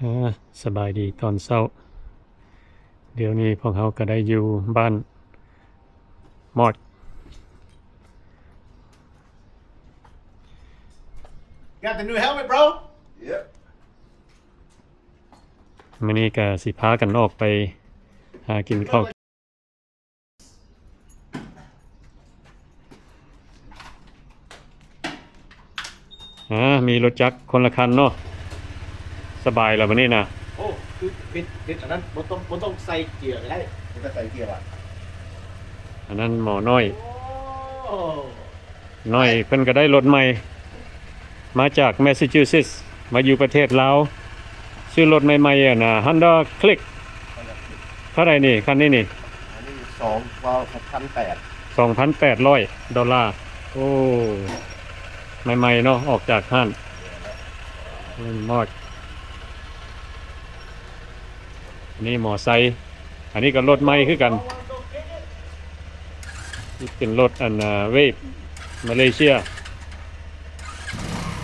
ອາ ສະບາຍດີຕອນເຊົ້າ. ດຽວນີ້ພວກເຮົາກໍໄດ້ຢູ່ບ້ານມອດ. Got the new helmet, bro? Yep. ມື້ນີ້ກໍຊິພາກັນອອກໄປຫາກິນເຂົ້າ. ອາ ມີລົດຈັກຄົນລະຄັນເນາະ. ສະບາຍແລ້ວບັດນີ້ນະ. ໂອ້ ຄືເຮັດ ເຮັດອັນນັ້ນ ບໍ່ຕ້ອງ ບໍ່ຕ້ອງໃສ່ເກຍກໍໄດ້. ບໍ່ຕ້ອງໃສ່ເກຍຫວາ? ອັນນັ້ນໝໍນ້ອຍ. ໂອ້ ນ້ອຍເພິ່ນກໍໄດ້ລົດໃໝ່ ມາຈາກ Massachusetts ມາຢູ່ປະເທດລາວ. ຊື້ລົດໃໝ່ໆ ອັນນ່າ Honda Click. ເທົ່າໃດນີ້ ຄັນນີ້ນີ້? ອັນນີ້ສອງ ສອງພັນແປດ ສອງພັນແປດຮ້ອຍໂດລາ. ໂອ້ ໃໝ່ໆເນາະ ອອກຈາກຮ້ານ. ແມ່ນມອດ. ອັນນີ້ມໍໄຊ. ອັນນີ້ກໍລົດໃໝ່ຄືກັນ. ນີ້ເປັນລົດອັນ ເວບມາເລເຊຍ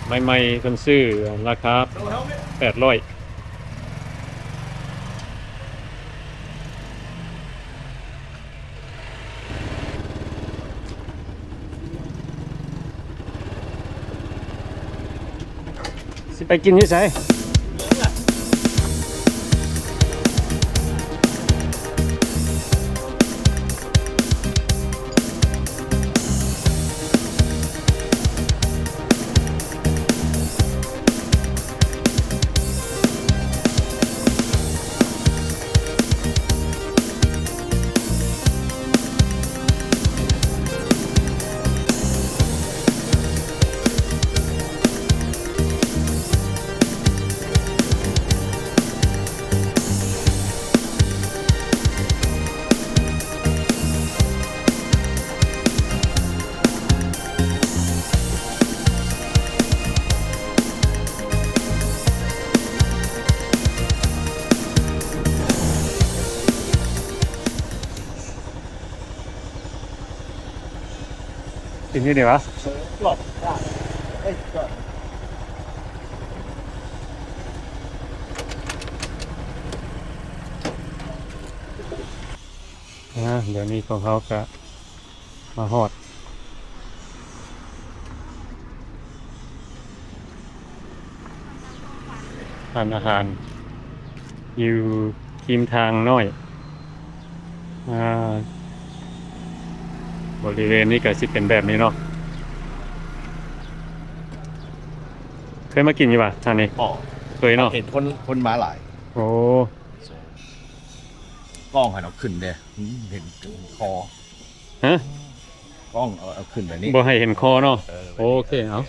ໃໝ່ໆ ເພິ່ນຊື້ລາຄາແປດຮ້ອຍ. ຊິໄປກິນຢູ່ໃສ? ກິນຢູ່ນີ້ຫວາ? ອາ ດຽວນີ້ພວກເຮົາກະມາຮອດຮ້ານອາຫານຢູ່ ທີມທາງນ້ອຍ. ອາ ບໍລິເວນນີ້ກໍຊິເປັນແບບນີ້ເນາະ. ເຄີຍມາກິນຢູ່ປະທ່ານນີ້? ບໍ່ ເຄີຍເນາະ. ເຫັນຄົນ ຄົນມາຫຼາຍ. ໂອ້ ກ້ອງໃຫ້ເຮົາຂຶ້ນເດ້ ເຫັນຄໍ. ຮະ? ກ້ອງເອົາ ເອົາຂຶ້ນແບບນີ້ ບໍ່ໃຫ້ເຫັນຄໍເນາະ. ເອີ ໂອເຄ ເອົາ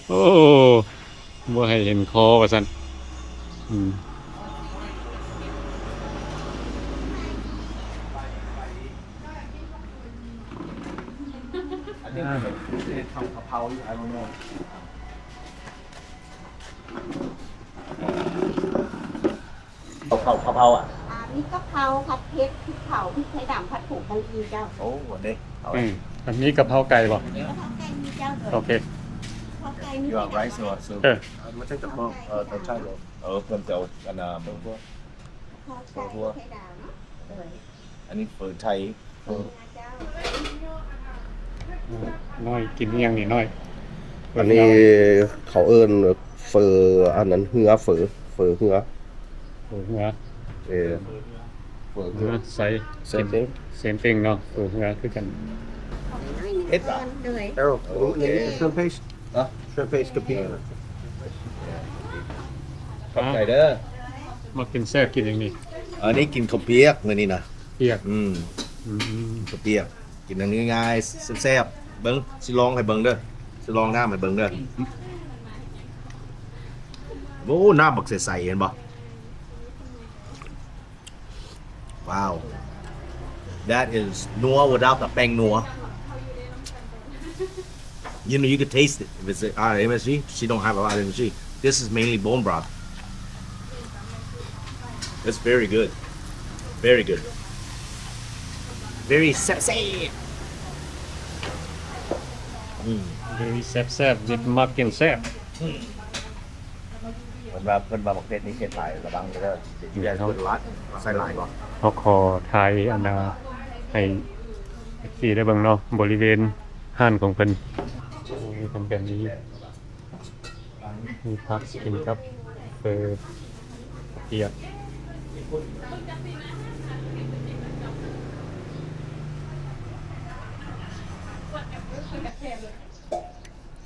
ໂອ້ ບໍ່ໃຫ້ເຫັນຄໍວ່າຊັ້ນ. ອືມ I think they have ກະເພົາຢູ່ I don't know. ເອົາເຂົ້າ ເຂົ້າເຜົາອະ? ອ່າ ມີກະເພົາ ຜັດເຜັດ ພຣິກເຜົາ ພຣິກໄທດຳ ຜັດຜົງກະຫຼີ່ເຈົ້າ. ໂອ້ ອັນນີ້ເອົາ ອືມ ອັນນີ້ກະເພົາໄກ່ບໍ່? ກະເພົາໄກ່ມີເຈົ້າ. ໂອເຄ ກະເພົາໄກ່ມີ. You want rice or soup? ເອີ ເອີ ເພິ່ນຈະເອົາ ເອີ ເຝີໄທດຳ ອັນນີ້ເຝີໄທ. ເອີ ນ້ອຍກິນອີ່ຫຍັງນີ້ນ້ອຍ? ອັນນີ້ເຂົາເອີ້ນເຝີ ອັນນັ້ນເຮືອ ເຝີ ເຝີເຮືອ ເຝີເຮືອ. ເອີ ເຝີເຮືອ ເຮືອໃສ. Same thing. Same thing ເນາະ ເຝີເຮືອຄືກັນ. Shrimp paste. ຮະ? Shrimp paste ກະປິ. ຂອບໃຈເດີ. ມັກກິນແຊບກິນຫຍັງນີ້? ອັນນີ້ກິນເຂົ້າປຽກມື້ນີ້ນະ. ປຽກ. ອືມ ອືມ ເຂົ້າປຽກ ກິນອັນງ່າຍໆ ແຊບໆ. ເບິ່ງ ຊິລອງໃຫ້ເບິ່ງເດີ ຊິລອງນ້ຳໃຫ້ເບິ່ງເດີ. ໂອ້ ນ້ຳບັກໃສໆ ເຫັນບໍ່? Wow, that is ນົວ without the ແປ້ງນົວ. You know, you could taste it. If it's a lot of M S G, she don't have a lot of M S G. This is mainly bone broth. It's very good. Very good. Very ແຊບໆ. ອືມ very ແຊບໆ with ມັກກິນແຊບ. ເພິ່ນວ່າ ເພິ່ນວ່າບັກເຜັດນີ້ເຜັດຫຼາຍ ລະວັງເດີ ຢ່າໃສ່ຫຼາຍ ໃສ່ຫຼາຍບໍ່? ເຮົາຂໍຖ່າຍອັນນ່າ ໃຫ້ເອັຟຊີໄດ້ເບິ່ງເນາະ ບໍລິເວນຮ້ານຂອງເພິ່ນ. ໂອ້ຍ ເປັນແບບນີ້ ມີຜັກກິນກັບເຝີປຽກ.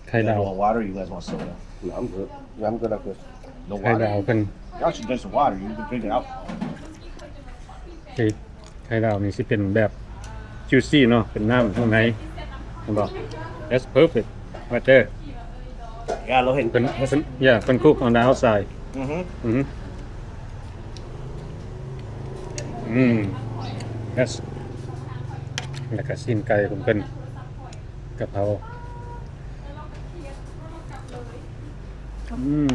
ໄຂ່ດາວ You guys want water? You guys want soda? No, I'm good. Yeah, I'm good like this. No water? ໄຂ່ດາວເພິ່ນ Y'all should drink some water. You can drink it out. ເອີ ໄຂ່ດາວນີ້ຊິເປັນແບບ juicy ເນາະ ເປັນນ້ຳຂ້າງໃນ ເຫັນບໍ່? That's perfect right there. Yeah, ເຮົາເຫັນ ເພິ່ນ ເພິ່ນ yeah ເພິ່ນ cook on the outside. ອືຮຶ ອືຮຶ ອືມ yes. ແລ້ວກະຊີ້ນໄກ່ຂອງເພິ່ນ ກະເພົາ. ອືມ ອືມ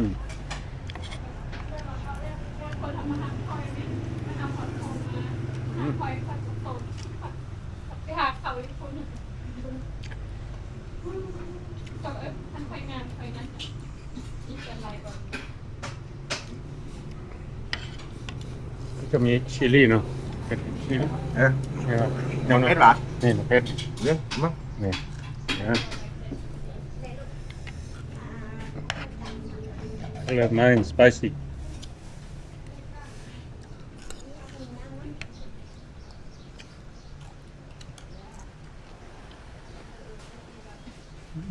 ກໍມີຊິລີເນາະ ເຜັດຊິລີ ເອີ ເອີ ເຜັດຫວານ ນີ້ເຜັດ ເອີ ມາ ນີ້ ເອີ I love mine spicy.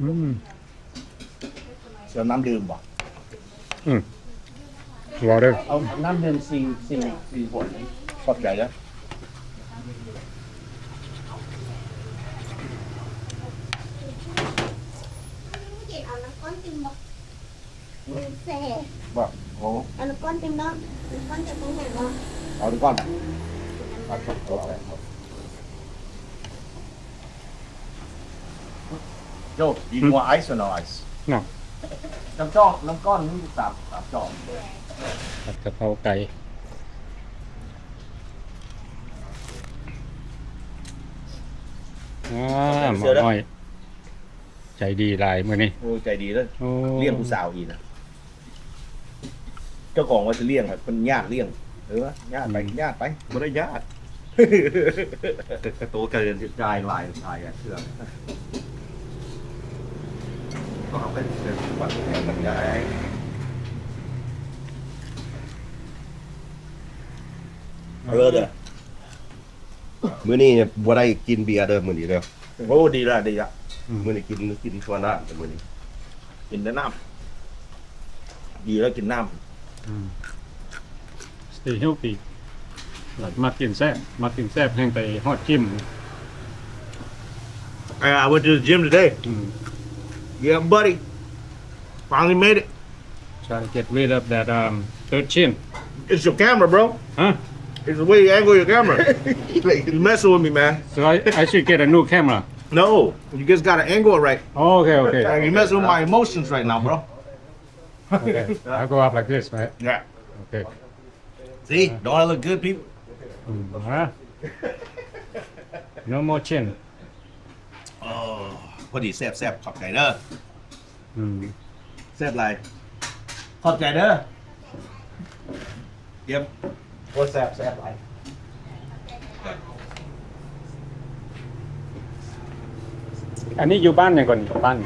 ອືມ ຊິເອົານ້ຳດື່ມບໍ່? ອືມ water. ເອົານ້ຳດື່ມສີ່ ສີ່ ສີ່ຂວດ. ຂອບໃຈເດີ. ເອົານ້ຳກ້ອນຕື່ມບໍ່? ແຊບບໍ່? ໂອ້ ເອົານ້ຳກ້ອນເຕັມເນາະ ນ້ຳກ້ອນຈະຕ້ອງແມ່ນບໍ່? ເອົານ້ຳກ້ອນ ເອົາ ເອົາ ເອົາ Yo, you want ice or no ice? No. ນ້ຳຈອກ ນ້ຳກ້ອນມີສາມ ສາມຈອກ. ຜັດກະເພົາໄກ່ ອ່າ ໝໍນ້ອຍ ໃຈດີຫຼາຍມື້ນີ້. ໂອ້ ໃຈດີເລີຍ. ໂອ້ ລ້ຽງຜູ້ສາວອີກນະ. ເຈົ້າຂອງວ່າຊິລ້ຽງ ເພິ່ນຍາດລ້ຽງ. ເອີ ຍາດໄປ ອືມ ຍາດໄປ. ບໍ່ໄດ້ຍາດ. ແຕ່ ແຕ່ໂຕກະຈາຍຫຼາຍ ຫຼາຍເທື່ອ. ກໍເອົາໄປເປັນວັດແຫ່ງບັນຍາຍ. ເອີ ເດີ. ມື້ນີ້ບໍ່ໄດ້ກິນເບຍເດີ ມື້ນີ້ເດີ. ໂອ້ ດີລະ ດີລະ. ອືມ ມື້ນີ້ກິນ ກິນແຕ່ນ້ຳ ມື້ນີ້ກິນແຕ່ນ້ຳ. ດີແລ້ວກິນນ້ຳ. ອືມ stay healthy. ມັກກິນແຊບ ມັກກິນແຊບແຮ່ງໄປຮອດຈິມ. I, I went to the gym today. ອືມ Yeah, buddy. Finally made it. Try to get rid of that, um, third chin. It's your camera, bro. Huh? It's the way you angle your camera. You messing with me, man. So I, I should get a new camera. No, you just gotta angle it right. Oh, okay, okay. Like, you messing with my emotions right now, bro. Okay, I'll go up like this, right? Yeah. Okay. See, don't I look good, people? ອືມ No more chin. ອໍ ພໍດີ ແຊບໆ ຂອບໃຈເດີ. ອືມ ແຊບຫຼາຍ ຂອບໃຈເດີ. ຢ້ຽມ. ໂອ້ ແຊບ ແຊບຫຼາຍ. ອັນນີ້ຢູ່ບ້ານຫຍັງກ່ອນ? ບ້ານ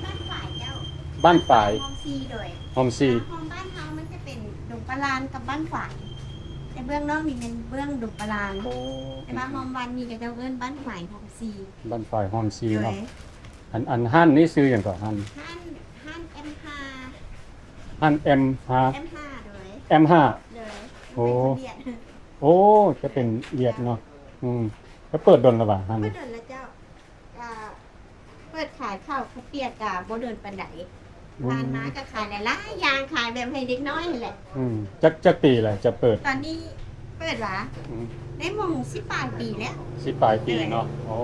ບ້ານຝາຍເຈົ້າ. ບ້ານຝາຍ ຮ່ອມສີ່ ໂດຍ ຮ່ອມສີ່. ຮ່ອມບ້ານເຮົາມັນຈະເປັນດົງປະລານກັບບ້ານຝາຍ ແຕ່ເບື້ອງນອກນີ້ແມ່ນເບື້ອງດົງປະລານ. ໂອ້ ແຕ່ວ່າຮ່ອມບ້ານນີ້ເຂົາເຈົ້າເອີ້ນບ້ານຝາຍຮ່ອມສີ່. ບ້ານຝາຍຮ່ອມສີ່ເນາະ. ໂດຍ. ອັນ ອັນຮ້ານນີ້ຊື່ຫຍັງເກາະ? ຮ້ານ ຮ້ານ ຮ້ານແອັມຫ້າ. ຮ້ານແອັມຫ້າ ແອັມຫ້າ ໂດຍ ແອັມຫ້າ ໂດຍ. ໂອ້ ໂອ້ ຈະເປັນວຽດເນາະ. ອືມ ແລ້ວເປີດດົນແລ້ວຫວາຮ້ານນີ້? ເປີດດົນແລ້ວເຈົ້າ. ກະເປີດຂາຍເຂົ້າ ເຂົ້າປຽກກະບໍ່ດົນປານໃດ. ອືມ ຜ່ານມາກະຂາຍຫຼາຍໆຢ່າງ ຂາຍແບບໃຫ້ເດັກນ້ອຍຫັ້ນແຫຼະ. ອືມ ຈັກ ຈັກປີແລ້ວຈະເປີດ? ຕອນນີ້ເປີດຫວາ? ອືມ ໄດ້ໝ່ອງສິບປາຍປີແລ້ວ. ສິບປາຍປີເນາະ. ໂອ້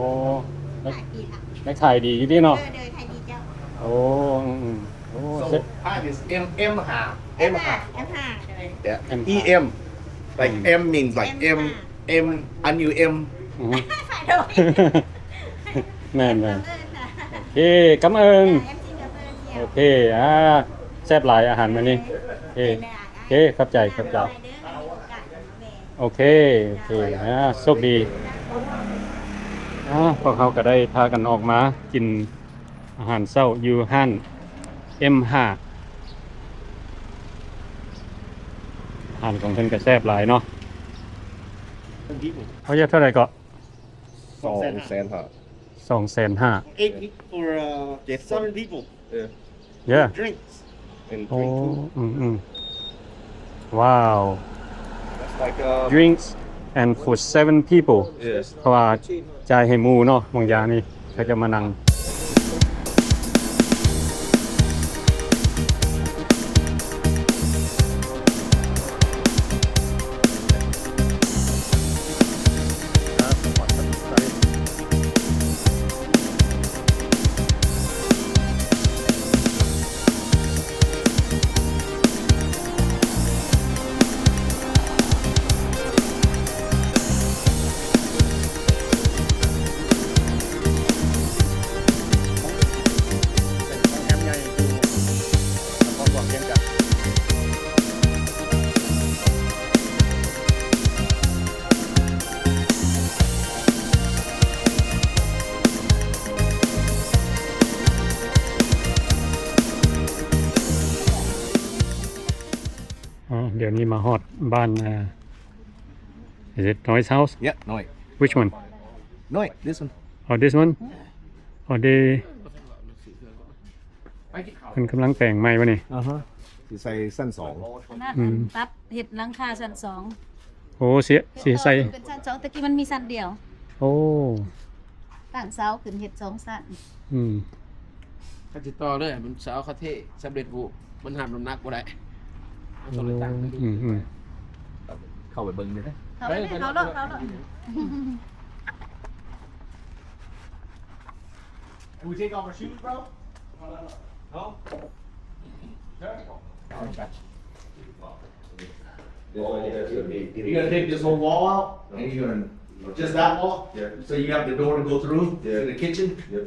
ຫຼາຍປີລະ ໄດ້ຂາຍດີຢູ່ຕິເນາະ? ເອີ ໂດຍ ຂາຍດີເຈົ້າ. ໂອ້ ອືມໆ ໂອ້ So, hi, this M, M five, M five. M five, M five ໂດຍ. Yeah, M five. E M. Like, ອືມ M means, like, M, M, ອັນ M. ອືມ ແມ່ນໆ ໂອເຄ ກຳເອີງ. ໂອເຄ ອ່າ ແຊບຫຼາຍອາຫານມື້ນີ້. ເອີ ເອີ ຂອບໃຈ ຂອບໃຈ. ໂອເຄ ໂອເຄ ອາ ໂຊກດີ. ອາ ພວກເຮົາກໍໄດ້ພາກັນອອກມາກິນອາຫານເຊົ້າຢູ່ຮ້ານ ເອັມຫ້າ. ອາຫານຂອງເພິ່ນກໍແຊບຫຼາຍເນາະ. ເຮົາຢາກເທົ່າໃດເກາະ? ສອງແສນຫ້າ. ສອງແສນຫ້າ. Eight for, uh, seven people. Yeah. Yeah. Drinks and drink too. ໂອ້ ອືມໆ ວ້າວ. That's like, uh, drinks and for seven people. Yeah. ເພາະວ່າຈ່າຍໃຫ້ໝູ່ເນາະ ບາງຢ່າງນີ້ ເຂົາຈະມານັ່ງ. ອໍ ດຽວນີ້ມາຮອດບ້ານ ເອີ is it Noise house? Yeah, Noise. Which one? Noise, this one. Oh, this one? Oh, they ເພິ່ນກຳລັງແປງໃໝ່ບໍ່ນີ້? ອ່າຮະ ຊິໃສ່ຊັ້ນສອງ. ຂະໜາດ ອືມ ປັບເຮັດຫຼັງຄາຊັ້ນສອງ. ໂອ້ ຊິ ຊິໃສ່ ເປັນຊັ້ນສອງ ແຕ່ກີ້ມັນມີຊັ້ນດຽວ. ໂອ້ ຕັ້ງເສົາຂຶ້ນເຮັດສອງຊັ້ນ. ອືມ ຄັນຊິຕໍ່ເລີຍ ມັນເສົາເຂົາເທສຳເລັດຮູບ ມັນຮັບນ້ຳໜັກບໍ່ໄດ້. ເຮົາຕ້ອງໄດ້ຕັ້ງ. ອືມໆ ເຂົ້າໄປເບິ່ງຢູ່ເດ້. ເຂົ້າໄປເລີຍ ເຂົ້າໂລດ ເຂົ້າໂລດ. And we take off our shoes, bro? No? Sure? You're gonna take this whole wall out, and you're gonna, just that wall? Yeah. So you have the door to go through to the kitchen? Yep.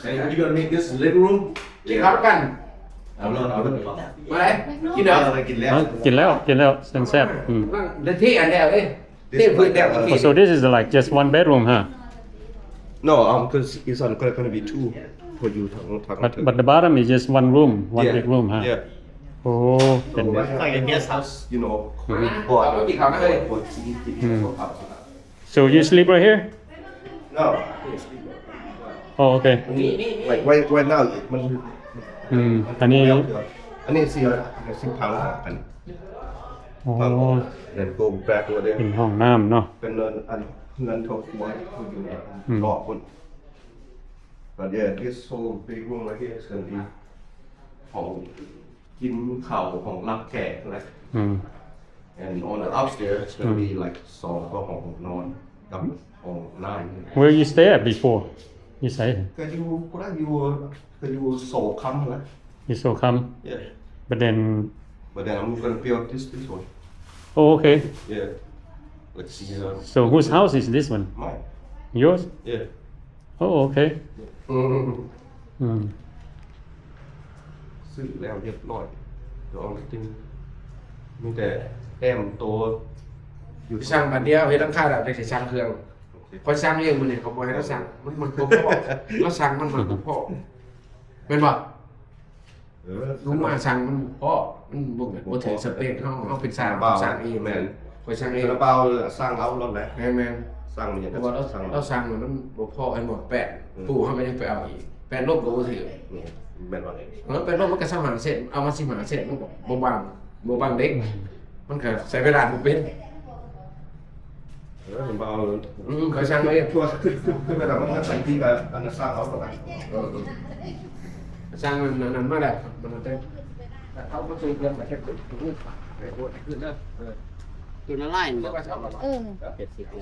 And you're gonna make this living room? ກິນເຂົ້າກັນ. ເອົາເລີຍ ເອົາເລີຍ. ມາເລີຍ ກິນເດີ. ເອົາ ກິນແລ້ວ ກິນແລ້ວ ກິນແລ້ວ ແຊບໆ. ອືມ ເດ້ ເທອັນແລ້ວເດ້. This is like, uh, oh, so this is like just one bedroom, huh? No, um, 'cause it's on, gonna be two for you. But, but the bottom is just one room, one big room, huh? Yeah. ໂອ້ ເປັນ like a guest house, you know. ເອົາໄປກິນເຂົ້ານະເອີຍ. ອືມ So you sleep right here? No, I can't sleep. Oh, okay. Like, right, right now ມັນ ອືມ ອັນນີ້ ອັນນີ້ຊິ ຊິພັງອອກ. ອໍ then go back over there. ເປັນຫ້ອງນ້ຳເນາະ. ເປັນເຮືອນ ອັນ ເຮືອນຄອບຄົວຢູ່ ອືມ ນອກພຸ້ນ. But yeah, this whole big room right here is gonna be ຫ້ອງກິນເຂົ້າ ຫ້ອງຮັບແຂກແຫຼະ. ອືມ And on the upstairs, it's gonna be like ສອງ ກໍຫ້ອງນອນກັບຫ້ອງນ້ຳ. Where you stay at before? ຢູ່ໃສ? ກໍຢູ່ ກໍຢູ່ ກໍຢູ່ໂຊຄຳຫັ້ນແຫຼະ. ຢູ່ໂຊຄຳ. Yeah. But then, but then I'm gonna build this, this one. Oh, okay. Yeah. Let's see, uh, so whose house is this one? Mine. Yours? Yeah. Oh, okay. ອືມ ອືມ ຊື້ແລ້ວຮຽບຮ້ອຍ. The only thing ມີແຕ່ແຕ້ມໂຕຢູ່. ສັ່ງບາດດຽວ ເຮັດຫຼັງຄາແລ້ວ ຈັ່ງຊິສັ່ງເຄື່ອງ. ຂ້ອຍສັ່ງເອງມື້ນີ້ ຂ້ອຍບໍ່ໃຫ້ລາວສັ່ງ ມັນ ມັນບໍ່ພໍ. ລາວສັ່ງມັນ ມັນບໍ່ພໍ ແມ່ນບໍ່? ເອີ ລຸງມາສັ່ງມັນບໍ່ພໍ ມັນບໍ່ ບໍ່ພໍ ບໍ່ຖືກສະເປກເຮົາ. ເຮົາເປັນຊ່າງ ເຮົາສ້າງເອງ. ແມ່ນ ຂ້ອຍສ້າງເອງ. ລາວເອົາ ສ້າງເອົາໂລດແຫຼະ. ແມ່ນໆ ສ້າງມັນ ເພາະວ່າລາວ ລາວສ້າງມັນບໍ່ພໍ. ອັນໝອດແປດ ອືມ ປູເຮົາກໍຍັງໄປເອົາອີກ ແປດລົບກໍບໍ່ຖືກ. ແມ່ນບໍ່? ເອີ ແປດລົບມັນກໍຊາວຫ້າເຊັນ ເອົາມາສິບຫ້າເຊັນ ມັນກໍບໍ່ບັງ ບໍ່ບັງເດັກ. ອືມ ມັນກໍໃຊ້ເວລາບໍ່ເປັນ. ເອີ ມັນບໍ່ເອົາ. ອືມ ຂ້ອຍສັ່ງເອງ. ຄືເວລາມັນໃສ່ທີ່ກໍອັນນັ້ນ ສ້າງເອົາໂລດ. ເອີ ເອີ ສ້າງອັນນັ້ນມາແລ້ວ ມັນເຕັມ. ເຂົາບໍ່ຊື້ເຄື່ອງມາເຮັດຄືນ ໄປໂອນຄືນເດີ. ເອີ ຕົວລະລາຍແມ່ນບໍ່? ເອີ ເຈັດສິບ. ອໍ ອໍ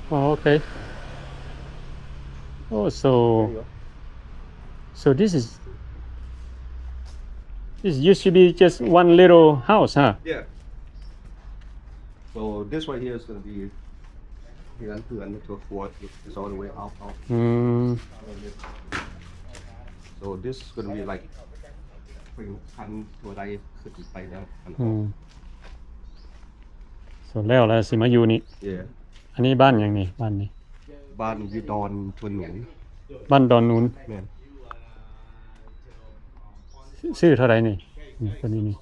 ໂອເຄ. Oh, so, so this is, this used to be just one little house, huh? Yeah. So this right here is gonna be ເຮືອນ ເຮືອນ ຕົວຄົວ it's all the way out, out. ອືມ So this is gonna be like ເປັນຄັນຕົວໃດຂຶ້ນໄປແລ້ວ. ອືມ So ແລ້ວ ແລ້ວຊິມາຢູ່ນີ້. Yeah. ອັນນີ້ບ້ານຫຍັງນີ້? ບ້ານນີ້ ບ້ານຢູ່ດອນທວນໜູນ. ບ້ານດອນໜູນ. ແມ່ນ. ຊື້ເທົ່າໃດນີ້? ນີ້ ຕົວນີ້ນີ້.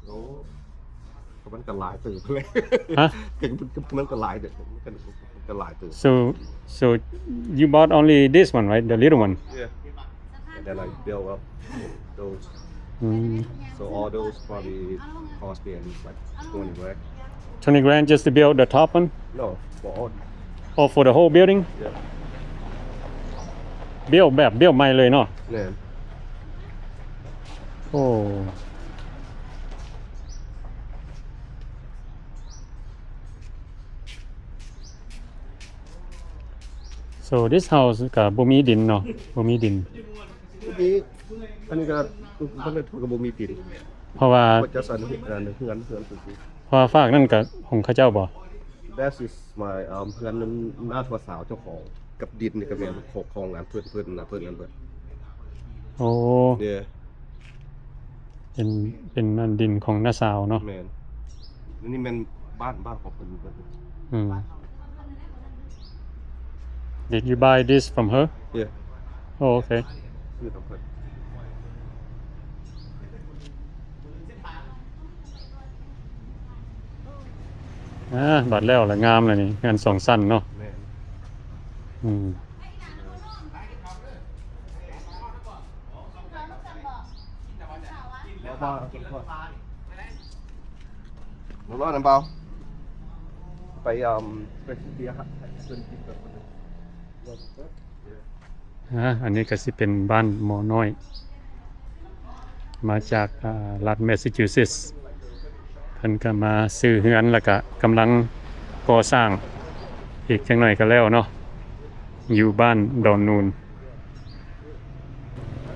ໂອ້ ມັນກໍຫຼາຍເຕີບແລ້ວ. ຮະ? ກໍ ກໍ ມັນກໍຫຼາຍເຕີບ ມັນກໍ ມັນກໍຫຼາຍເຕີບ. So, so you bought only this one, right? The little one? Yeah. And then I build up those. ອືມ So all those probably cost me at least like twenty grand. Twenty grand just to build the top one? No, for all. Oh, for the whole building? Yeah. Build ແບບ build ໃໝ່ເລີຍເນາະ? ແມ່ນ. ໂອ້ So this house ກໍບໍ່ມີດິນເນາະ? ບໍ່ມີດິນ. ມີ ອັນນີ້ກໍ ເພິ່ນກໍບໍ່ມີດິນ ເພາະວ່າ ເພິ່ນຈະສ້າງເຮືອນ ເຮືອນ ເຮືອນຊື່ໆ. ເພາະວ່າຟາກນັ້ນກໍຂອງເຂົາເຈົ້າບໍ່? That is my, um, ເຮືອນນ້າ ນ້າທົວສາວເຈົ້າຂອງ ກັບດິນນີ້ກໍແມ່ນຂອງ ຂອງອັນເພິ່ນ ເພິ່ນນະ ເພິ່ນອັນເພິ່ນ. ໂອ້ Yeah. ເປັນ ເປັນອັນດິນຂອງນ້າສາວເນາະ? ແມ່ນ. ອັນນີ້ແມ່ນບ້ານ ບ້ານຂອງເພິ່ນເບິດ. ອືມ. Did you buy this from her? Yeah. Oh, okay. ຊື້ນຳເພິ່ນ. ອ່າ ບັດແລ້ວລະ ງາມລະນີ້ ເຮືອນສອງຊັ້ນເນາະ. ແມ່ນ. ອືມ. ມາ ມາ ມາ ນ້ຳເບົາ ໄປ ອາ ໄປຊື້ເບຍໃຫ້ເພິ່ນກິນກ່ອນ. ອ່າ ອັນນີ້ກໍຊິເປັນບ້ານໝໍນ້ອຍ ມາຈາກ ອ່າ ລັດ Massachusetts. ເພິ່ນກໍມາຊື້ເຮືອນ ແລ້ວກໍກຳລັງກໍ່ສ້າງ ອີກຈັກໜ້ອຍກໍແລ້ວເນາະ ຢູ່ບ້ານດອນນູນ.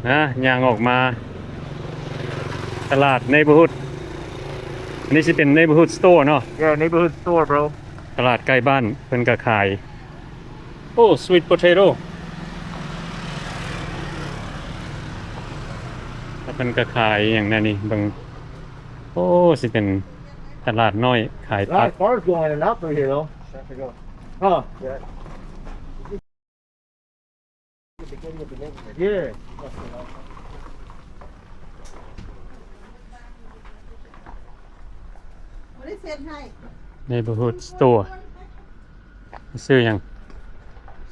ນະ ຍ່າງອອກມາຕະຫຼາດ Neighborhood. ອັນນີ້ຊິເປັນ Neighborhood Store ເນາະ? Yeah, Neighborhood Store, bro. ຕະຫຼາດໃກ້ບ້ານເພິ່ນກໍຂາຍ. ໂອ້ sweet potato. ແລ້ວເພິ່ນກໍຂາຍຫຍັງແນວນີ້ ເບິ່ງ. ໂອ້ ຊິເປັນຕະຫຼາດນ້ອຍຂາຍຜັກ. A lot of cars going in and out through here, though. Huh. Yeah. ບໍ່ໄດ້ເຊັດໃຫ້. Neighborhood Store. ຊື້ຫຍັງ?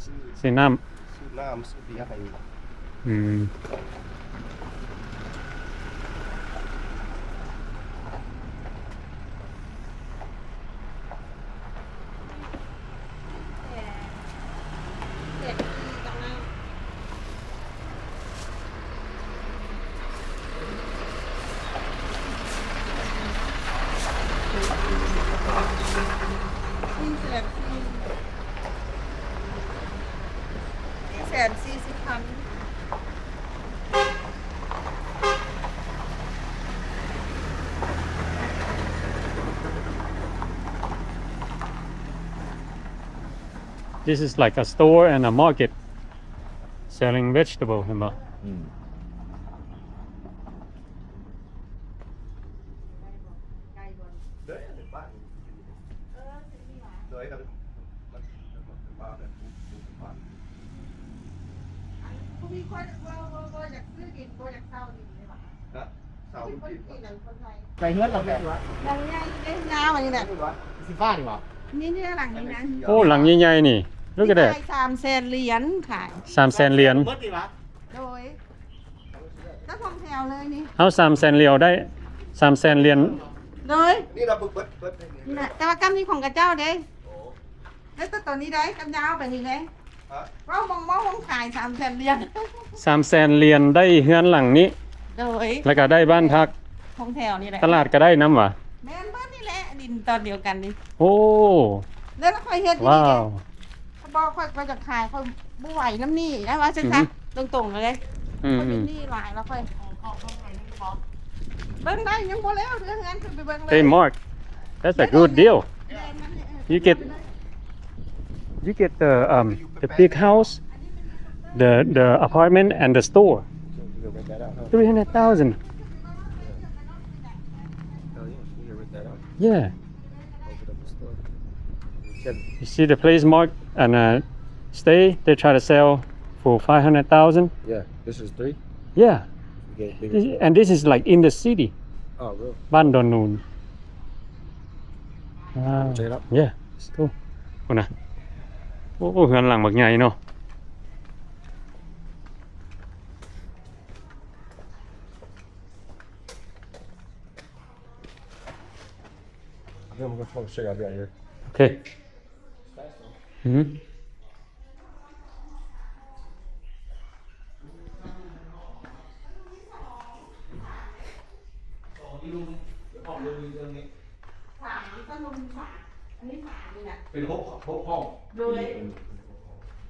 ຊື້ ຊື້ນ້ຳ. ຊື້ນ້ຳ ຊື້ເບຍໃຫ້. ອືມ. ສີ່ແສນສີ່ສິບພັນ. This is like a store and a market selling vegetable ເຫັນບໍ່? ອືມ. ອັນ ບໍ່ມີຄົນ ບໍ່ ບໍ່ ບໍ່ຢາກຊື້ດິນ ບໍ່ຢາກເຊົ່າດິນເລີຍຫວາ? ໄປເຮືອນຫຼັງໃດ? ຫຼັງໃຫຍ່ເດ້ ຍາວອັນນີ້ນະ. ສີຟ້ານີ້ຫວາ? ນີ້ ນີ້ຫຼັງນີ້ນະ. ໂອ້ ຫຼັງໃຫຍ່ໆນີ້ ລູກກະແດດ. ຂາຍສາມແສນຫຼຽນ ຂາຍສາມແສນຫຼຽນ. ໂດຍ. ເຈົ້າຂອງແຖວເລີຍນີ້. ເຮົາສາມແສນຫຼຽນໄດ້ ສາມແສນຫຼຽນ. ໂດຍ. ນີ້ລະເບິດ ເບິດ ເບິດ ນີ້ນະ ແຕ່ວ່າກຳນີ້ຂອງຂະເຈົ້າເດ້. ແລ້ວແຕ່ຕົວນີ້ໄດ້ ກັນຍາວໄປນີ້ເດ້. ເວົ້າມອງ ເວົ້າມອງຂາຍສາມແສນຫຼຽນ. ສາມແສນຫຼຽນໄດ້ເຮືອນຫຼັງນີ້. ໂດຍ. ແລ້ວກໍໄດ້ບ້ານພັກ ຂອງແຖວນີ້ແຫຼະ. ຕະຫຼາດກໍໄດ້ນຳຫວາ? ແມ່ນເບິດນີ້ແຫຼະ ດິນຕອນດຽວກັນນີ້. ໂອ້ ແລ້ວຂ້ອຍເຮັດຢູ່ນີ້ເດ້. ບໍ່ ຂ້ອຍ ຂ້ອຍຈະຂາຍ ຂ້ອຍບໍ່ໄຫວນຳນີ້ນະ ວ່າຊັ້ນຊະ. ອືມ. ຕົງໆເລີຍ. ອືມ ຂ້ອຍມີໜີ້ຫຼາຍແລ້ວ ຂ້ອຍ ເບິ່ງໄດ້ ຍັງບໍ່ແລ້ວເຮືອນ ເຮືອນ ຂຶ້ນໄປເບິ່ງເລີຍ. Hey Mark, that's a good deal. ແມ່ນ You get You get the, um, the big house, the, the apartment, and the store. Three hundred thousand. Yeah. You see the place mark and, uh, stay, they try to sell for five hundred thousand. Yeah, this is three. Yeah. This, and this is, like, in the city. ບ້ານດອນນູນ. Yeah, let's go. ພຸ້ນນະ. ໂອ້ ເຮືອນຫຼັງບັກໃຫຍ່ເນາະ. Okay. ເປັນຫົກ ຫົກຫ້ອງ. ໂດຍ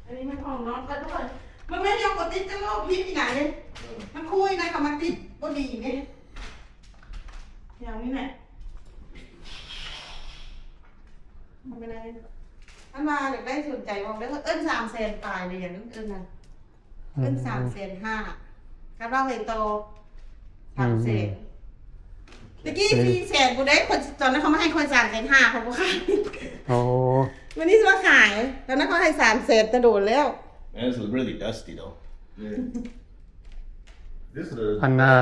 ອັນນີ້ມັນຫ້ອງນອນ ກໍທຸກຄົນ ມັນແມ່ນຍັງບໍ່ຕິດກັບໂລກພິດອີກນະເດ້. ມັນຄຸຍນະ ເຂົາມາຕິດບໍ່ດີເດ້ ຢ່າງນີ້ແຫຼະ. ທຳມະດາ ອັນວ່າຢາກໄດ້ສົນໃຈອອກເດີ ເອີ້ນສາມແສນປາຍເລີຍ ເອີ້ນນະ ເອີ້ນສາມແສນຫ້າ ຄັນວ່າໄປຕໍ່ສາມແສນ. ຕະກີ້ສີ່ແສນພຸ້ນເດ້ ຂ້ອຍ ຕອນນັ້ນເຂົາມາໃຫ້ຂ້ອຍສາມແສນຫ້າ ຂ້ອຍບໍ່ຂາຍ. ໂອ້ ວັນນີ້ຊິມາຂາຍ ຕອນນັ້ນເຂົາໃຫ້ສາມແສນແຕ່ດົນແລ້ວ. Man, it's really dusty though. ອັນ ອ່າ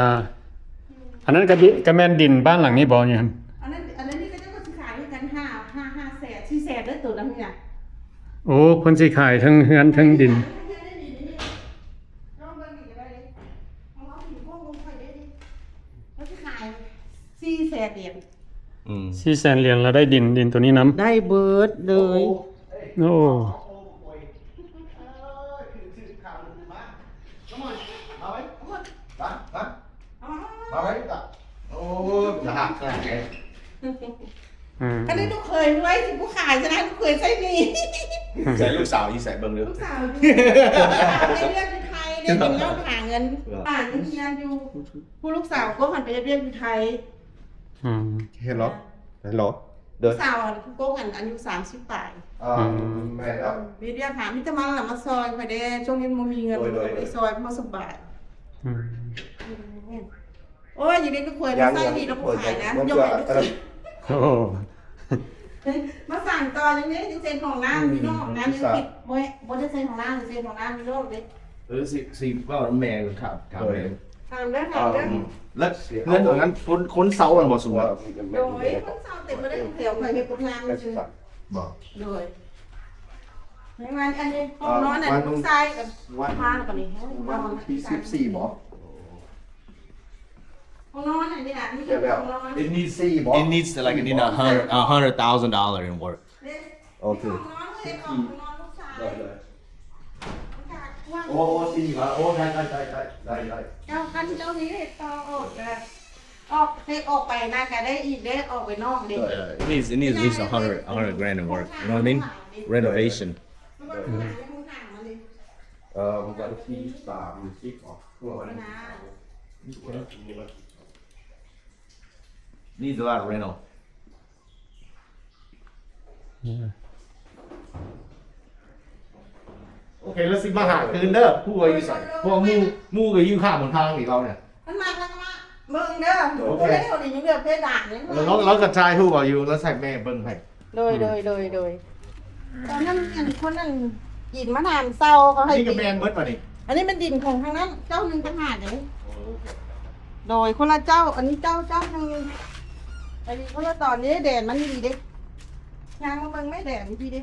ອັນນັ້ນກະດິ ກະແມ່ນດິນບ້ານຫຼັງນີ້ບໍ່? ຢູ່ຫັ້ນ ອັນນັ້ນ ອັນນັ້ນນີ້ກະເຈົ້າກະຊິຂາຍຄືກັນ ຫ້າ ຫ້າ ຫ້າແສນ ສີ່ແສນເດີ ໂຕນັ້ນນີ້ນະ. ໂອ້ ເພິ່ນຊິຂາຍເທິງເຮືອນເທິງດິນ. ລອງເບິ່ງນີ້ກະໄດ້ເດ້ ເອົາ ເອົາຫີນໂຄ້ງລົງໄປເດ້ ເຂົາຊິຂາຍສີ່ແສນຫຼຽນ. ອືມ ສີ່ແສນຫຼຽນ ແລ້ວໄດ້ດິນ ດິນໂຕນີ້ນຳ ໄດ້ເບິດເລີຍ. ໂອ້ ມາໄວ້ ມາໄວ້ ມາໄວ້ ໂອ້ ຈະຫັກຂະໜາດໃດ. ອືມ ຄັນໄດ້ລູກເຂີຍລວຍ ຊິບໍ່ຂາຍຊະນະ ລູກເຂີຍໃຊ້ໜີ້. ໃສ່ລູກສາວຢູ່ໃສ ເບິ່ງເດີ ລູກສາວຢູ່ ເຮັດວຽກຢູ່ໄທເດ້ ເປັນເຮົາຫາເງິນ ຫາເງິນຮຽນຢູ່. ຜູ້ລູກສາວກໍຫັນໄປເຮັດວຽກຢູ່ໄທ. ອືມ ເຫັນເນາະ ເຫັນເນາະ ເດີ ສາວອັນ ຜູ້ກົກອັນ ອາຍຸສາມສິບປາຍ. ອືມ ແມ່ນແລ້ວ ມີວຽກຫາ ມີແຕ່ມັນລະມາຊ່ອຍຂ້ອຍເດ້ ຊ່ວງນີ້ບໍ່ມີເງິນ ໂດຍ ໂດຍ ໄປຊ່ອຍ ບໍ່ສະບາຍ. ອືມ ໂອ້ຍ ຢູ່ໃນລູກເຂີຍ ໃສ່ດີ ລູກເຂີຍຂາຍນະ ຍົກໃຫ້ລູກເຂີຍ. ໂອ້ ມາສັ່ງຕໍ່ ຍັງເຮັດ ຍັງເຊັດຫ້ອງນ້ຳຢູ່ນອກນະ ຍັງເຮັດ ບໍ່ ບໍ່ໄດ້ເຊັດຫ້ອງນ້ຳ ເຊັດຫ້ອງນ້ຳຢູ່ນອກເດ້. ເອີ ຊິ ຊິເວົ້ານຳແມ່ກ່ອນ ຖາມ ຖາມແມ່ ຖາມເດີ ຖາມເດີ. ແລ້ວເຮືອນຫຼັງນັ້ນ ຄົນ ຄົນເຊົ່າແມ່ນບໍ່? ໂດຍ ຄົນເຊົ່າເຕັມໄປເລີຍ ແຖວຂ້ອຍເຮັດໂຮງງານຊື່. ບໍ່ ໂດຍ ໃນວັນ ອັນນີ້ຫ້ອງນອນ ອັນນີ້ລູກຊາຍກັບ ມາແລ້ວບັດນີ້ ຫ້ອງນອນ ວັນທີສິບສີ່ບໍ່? ຫ້ອງນອນອັນນີ້ນະ ມີແຕ່ຫ້ອງນອນ. It needs, it needs like, it need a hundred, a hundred thousand dollar in work. ໂອເຄ ຫ້ອງນອນ ເຮັດຫ້ອງນອນລູກຊາຍ. ໂອ້ ສີ່ຫວາ ໂອ້ ໄດ້ ໄດ້ ໄດ້ ໄດ້ ໄດ້ ເຈົ້າ ຄັນເຈົ້າມີເຮັດຕໍ່ອອກກະ ອອກ ເຮັດອອກໄປນະກະໄດ້ອີກເດ້ ອອກໄປນອກເດ້. It needs, it needs at least a hundred, a hundred grand in work. You know what I mean? Renovation. ເອີ ມັນກະທີສາມສິບອອກ. Needs a lot of reno. ໂອເຄ ແລ້ວຊິມາຫາຄືນເດີ ຜູ້ວ່າຢູ່ໃສ? ພວກໝູ່ ໝູ່ກະຢູ່ຂ້າງຫົນທາງນີ້ ເຮົານີ້ ມັນມາ ມັນມາເບິ່ງເດີ. ໂອເຄ ເຮົານີ້ຍັງເຫຼືອເພດານນີ້. ເອີ ລາວ ລາວກະຖ່າຍຮູບເອົາຢູ່ ລາວໃຫ້ແມ່ເບິ່ງໃຫ້. ໂດຍ ໂດຍ ໂດຍ ໂດຍ. ຕອນນັ້ນອັນຄົນອັນກິນມານຳເຊົາ ເຂົາໃຫ້ ນີ້ກະແມ່ນເບິດປະນີ້? ອັນນີ້ແມ່ນດິນຂອງທາງນັ້ນເຈົ້າໜຶ່ງຕ່າງຫາກເດ້. ໂອເຄ ໂດຍ ຄົນລະເຈົ້າ ອັນນີ້ເຈົ້າ ເຈົ້າໜຶ່ງ ອັນນີ້ຄົນລະຕອນເດ້. ແດດມັນດີເດ້ ຍ່າງມາເບິ່ງແມ່ ແດດມັນດີເດ້.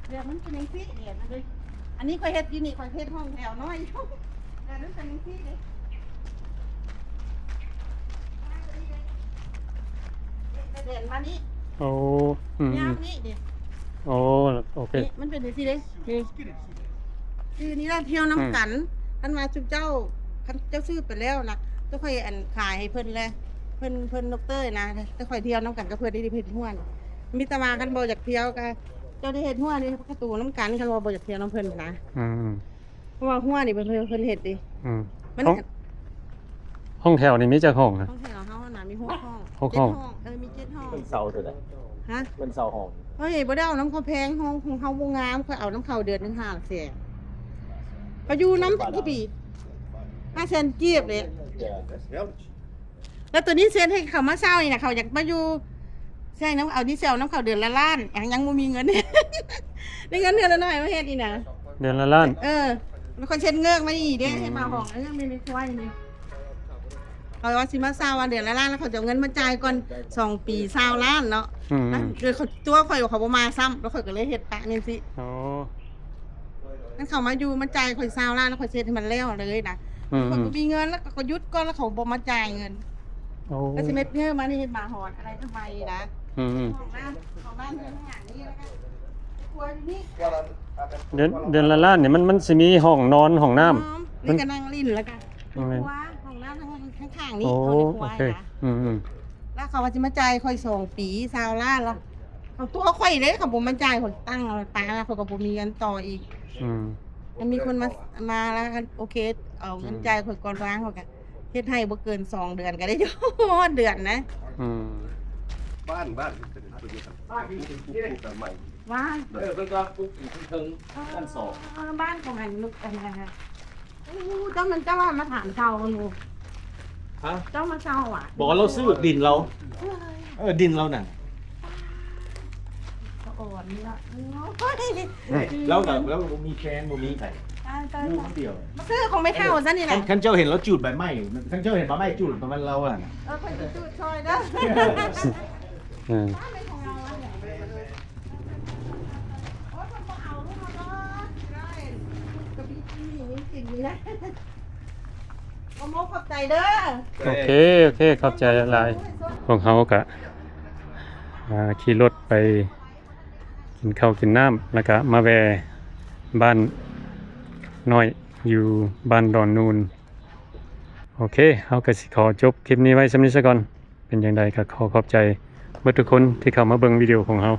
ແດດມັນເປັນຈັ່ງຊີ້ ແດດມັນເດ້. ອັນນີ້ຂ້ອຍເຮັດຢູ່ນີ້ ຂ້ອຍເຮັດຫ້ອງແຖວນ້ອຍຢູ່ ແດດມັນເປັນຈັ່ງຊີ້ເດ້. ແດດມານີ້ ໂອ້ ອືມ ຍາມນີ້ເດ້. ໂອ້ ໂອເຄ ນີ້ມັນເປັນຈັ່ງຊີ້ເດ້ ນີ້ ຄືນີ້ລະ ທ່ຽວນຳກັນ. ອືມ ຄັນວ່າຊຸມເຈົ້າ ຄັນເຈົ້າຊື້ໄປແລ້ວນະ ເຈົ້າຄ່ອຍອັນຂາຍໃຫ້ເພິ່ນແຫຼະ ເພິ່ນ ເພິ່ນນົກເຕີນະ ເຈົ້າຄ່ອຍທ່ຽວນຳກັນກັບເພິ່ນ ໄດ້ເຮັດຮົ້ວ. ມີແຕ່ວ່າຄັນບໍ່ຢາກທ່ຽວກະ ເຈົ້າໄດ້ເຮັດຮົ້ວນີ້ປະຕູນຳກັນ ຄັນວ່າບໍ່ຢາກທ່ຽວນຳເພິ່ນນະ. ອືມ ເພາະວ່າຮົ້ວນີ້ເພິ່ນ ເພິ່ນເຮັດເດ້. ອືມ ມັນ ຫ້ອງ ຫ້ອງແຖວນີ້ມີຈັກຫ້ອງນະ? ຫ້ອງແຖວເຮົານະມີຫົກຫ້ອງ ຫົກຫ້ອງ ເຈັດຫ້ອງ ເອີ ມີເຈັດຫ້ອງ. ເພິ່ນເຊົ່າເທົ່າໃດ? ຮະ? ເພິ່ນເຊົ່າຫ້ອງ. ເຮົາບໍ່ໄດ້ເອົານຳເຂົາແພງ ເຮົາ ເຮົາບໍ່ງາມ ຂ້ອຍເອົານຳເຂົາເດືອນໜຶ່ງຫ້າແສນ ເຂົາຢູ່ນຳຈັກປີ ຫ້າແສນກີບເດ້. Yeah. ແລ້ວໂຕນີ້ເຊັນໃຫ້ເຂົາມາເຊົ່ານີ້ນະ ເຂົາຢາກມາຢູ່ ໃຊ່ນຳ ເອົານີ້ເຊົ່ານຳເຂົາເດືອນລະລ້ານ ຍັງ ຍັງບໍ່ມີເງິນ ໄດ້ເງິນເດືອນລະໜ້ອຍມາເຮັດນີ້ນະ ເດືອນລະລ້ານ. ເອີ ຂ້ອຍເຊັນເງິກມານີ້ເດ້ ອືມ ເຮັດມາຫ້ອງ ເອີ ແມ່ນ ແມ່ນຄວາຍນີ້ ເຂົາວ່າຊິມາເຊົ່າວ່າເດືອນລະລ້ານ ແລ້ວເຂົາຈະເອົາເງິນມາຈ່າຍກ່ອນສອງປີ ຊາວລ້ານເນາະ. ອືມ ແລ້ວເຂົາຕົວະຂ້ອຍວ່າເຂົາບໍ່ມາຊ້ຳ ແລ້ວຂ້ອຍກໍເລີຍເຮັດປະແມ່ນຊິ. ອໍ ຄັນເຂົາມາຢູ່ມາຈ່າຍຂ້ອຍຊາວລ້ານ ແລ້ວຂ້ອຍຊິເຮັດໃຫ້ມັນແລ້ວເລີຍນະ. ອືມ ຂ້ອຍບໍ່ມີເງິນ ແລ້ວກໍຢຸດກ່ອນ ແລ້ວເຂົາບໍ່ມາຈ່າຍເງິນ. ໂອ້ ກໍຊິເຮັດເງິນມານີ້ ເຮັດມາຮອດອະໄລທຳໄມນະ. ອືມ ຂອງບ້ານ ຂອງບ້ານເຮືອນຫຍັງນີ້ ແລ້ວກໍຄົວຢູ່ນີ້. ເດືອນ ເດືອນລະລ້ານນີ້ ມັນ ມັນຊິມີຫ້ອງນອນ ຫ້ອງນ້ຳ ມີກະນັ່ງຫຼິ້ນ ແລ້ວກໍ ອືມ ຄົວ ຫ້ອງນ້ຳທາງ ທາງຂ້າງນີ້. ໂອ້ ເຂົາໃນຄົວ ໂອເຄ ນະ. ອືມໆ ແລ້ວເຂົາວ່າຊິມາຈ່າຍຂ້ອຍສອງປີ ຊາວລ້ານ ແລ້ວເຂົາຕົວະຂ້ອຍເດ້ ເຂົາບໍ່ມາຈ່າຍ ຂ້ອຍຕັ້ງເອົາປາ ຂ້ອຍກໍບໍ່ມີເງິນຕໍ່ອີກ. ອືມ ມັນມີຄົນມາ ມາແລ້ວ ໂອເຄ ເອົາເງິນ ອືມ ຈ່າຍຂ້ອຍກ່ອນ ວາງ ຂ້ອຍກໍເຮັດໃຫ້ບໍ່ເກີນສອງເດືອນກໍໄດ້ ຮອດເດືອນນະ. ອືມ ບ້ານ ບ້ານເປັນ ບ້ານທີ່ ບ້ານ ເອີ ເພິ່ນກໍປຸກຢູ່ເທິງໆ ຊັ້ນສອງ. ເອີ ບ້ານຂອງອັນລູກອັນນັ້ນນະ. ໂອ້ ເຈົ້າມັນ ເຈົ້າວ່າມາຖາມເຊົ່າຢູ່. ຮະ? ເຈົ້າມາເຊົ່າຫວາ? ບໍ່ ລາວຊື້ດິນລາວ. ເອີ ດິນລາວນັ້ນ. ສະອອນເນາະ. ໂອ້ຍ ລາວກໍ ລາວບໍ່ມີແຟນ ບໍ່ມີໃຜ ຕາຍ ຕາຍ ຢູ່ຄົນດຽວ. ມາຊື້ຂອງແມ່ເຖົ້າຊັ້ນນີ້ນະ. ຄັນ ຄັນເຈົ້າເຫັນລາວຈູດໃບໄມ້ ຄັນເຈົ້າເຫັນໃບໄມ້ຈູດປະມານລາວຫັ້ນນະ. ເອີ ຂ້ອຍຊິຈູດຊ່ອຍເດີ. ເອີ ໂອເຄ ໂອເຄ ຂອບໃຈຫຼາຍ. ພວກເຮົາກະ ຂີ່ລົດໄປກິນເຂົ້າກິນນ້ຳ ແລ້ວກະມາແວ່ບ້ານນ້ອຍຢູ່ບ້ານດອນນູນ. ໂອເຄ ເຮົາກະຊິຂໍຈົບຄລິບນີ້ໄວ້ສ່ຳນີ້ຊະກ່ອນ. ເປັນຈັ່ງໃດກໍຂໍຂອບໃຈເບິດທຸກຄົນທີ່ເຂົ້າມາເບິ່ງວິດີໂອຂອງເຮົາ.